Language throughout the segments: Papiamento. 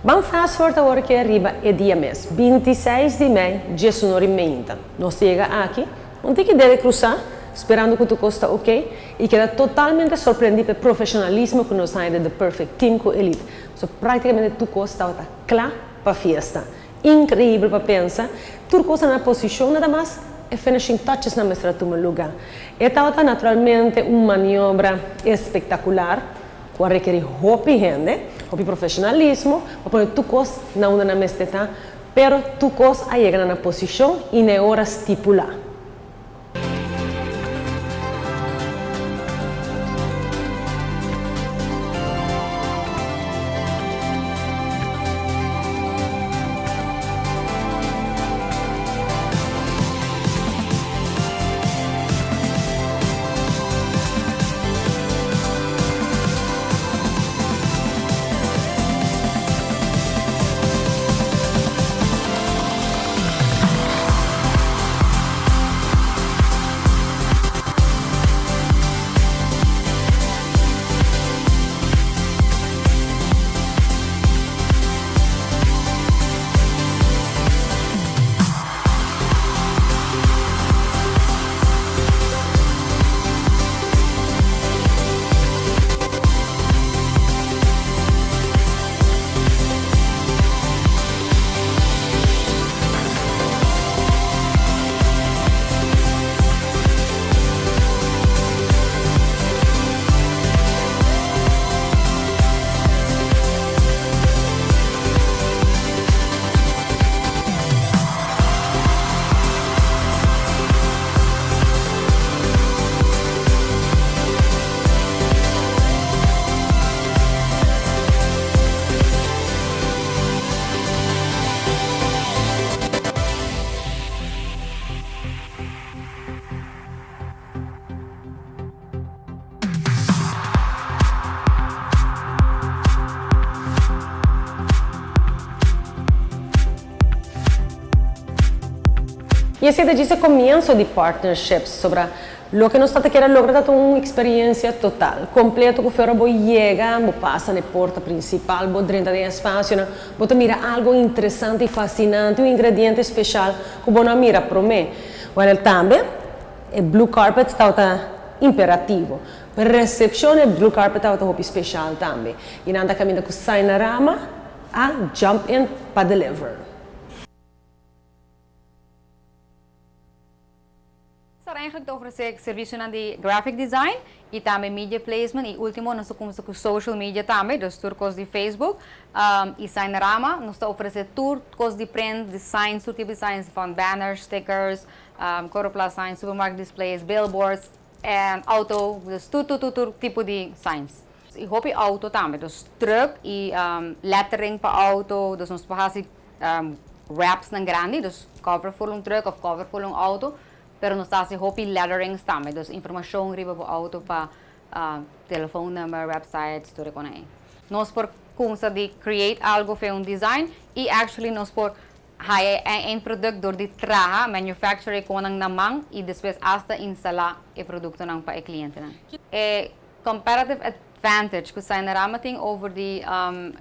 Ban fast forward awor ke riba e dia mes, 26 di mei, diesunor i meinta. Nos ta yega aki, un tiki dede krusá, sperando ku tur kos ta ok, i keda totalmente sorprendí pa e profeshonalismo ku nos haña den The Perfect Team ku Elite. So práktikamente tur kos tabata kla pa fiesta. Inkreibel pa pensa, tur kos ta na posishon nada mas e finishing touchesnan mester a tuma lugá. E tabata naturalmente un maniobra espektakular ku a rekerí hopi hende, hopi profeshonalismo pa pone tur kos na unda nan mester ta, pero tur kos a yega na nan posishon i na e ora stipulá. I esei ta djis e komienso di partnerships sobra loke nos ta ta kere logra ta un eksperiencia total, kompleto ku fera bo yega, bo pasa na e porta prinsipal, bo drenta den e espasionan, bo ta mira algo interesante i fasinante, un ingrediente speshal ku bo no a mira promé. Wèl, tambe e blue carpet tabata imperativo. Pa resepshon e blue carpet tabata hopi speshal tambe. I nan ta kaminda ku Signarama a jump in pa deliver. Nos ta eigenlijk ta ofrece servicionan di graphic design y tambe media placement y ultimo nos ta cuminsa cu social media tambe, dus tur cos di Facebook y Signarama. Nos ta ofrece tur cos di print, designs, tur tipo di signs van banners, stickers, coroplast signs, supermarket displays, billboards en auto, dus tur tur tur tur tipo di signs. Y hopi auto tambe, dus truck y lettering pa auto, dus nos por haci wraps nan grandi, dus cover full un truck of cover full un auto, pero nos ta haci hopi letterings tambe, dus informacion riba bo auto pa telefoon number, websites, tur e cona ey. Nos por cumsa di create algo fe un design y actually nos por haya e eindproduct door di traha, manufacture e conan na man y despues hasta instala e productonan pa e clientenan. E comparative advantage cu Signarama tin over di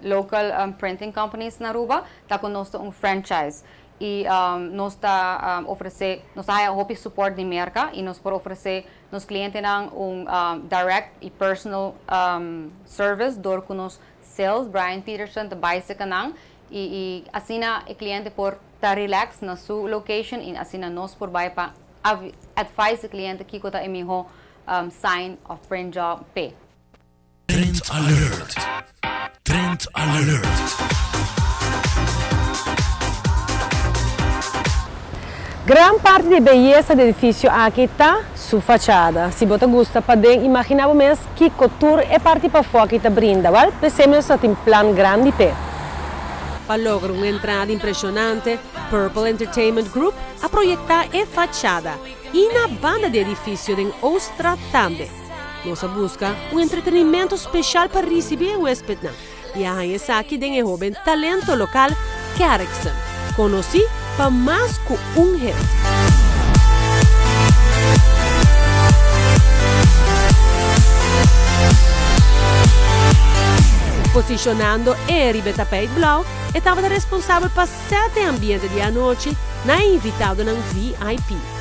local printing companies na Aruba ta cu nos ta un franchise y nos ta ofrece, nos ta haya hopi support di merca y nos por ofrece nos clientenan un direct y personal service door cu nos sales, Brian Peterson, ta bay seca nan y asina e cliente por ta relax na su location y asina nos por bay pa advise e cliente kico ta e miho sign of print job p'e. Trend Alert! Trend Alert! Gran parti di e beyesa di edifisio aki ta su fachada. Si bo ta gusta paden, imagina bo mes kiko tur e parti pafó aki ta brinda. Wèl, p'esei mes ta tin plan grandi p'e. Pa logra un entrada impresionante, Purple Entertainment Group a proyecta e fachada y na banda di edificio den Ooststraat tambe. Nos a busca un entretenimento special pa ricibi e huespednan y a haña esaki den e hoben talento local Carrickson, conoci pa mas cu un hit. Posicionando e riba e tapijt blauw, e tabata responsabel pa set e ambiente di anochi na invitadonan VIP.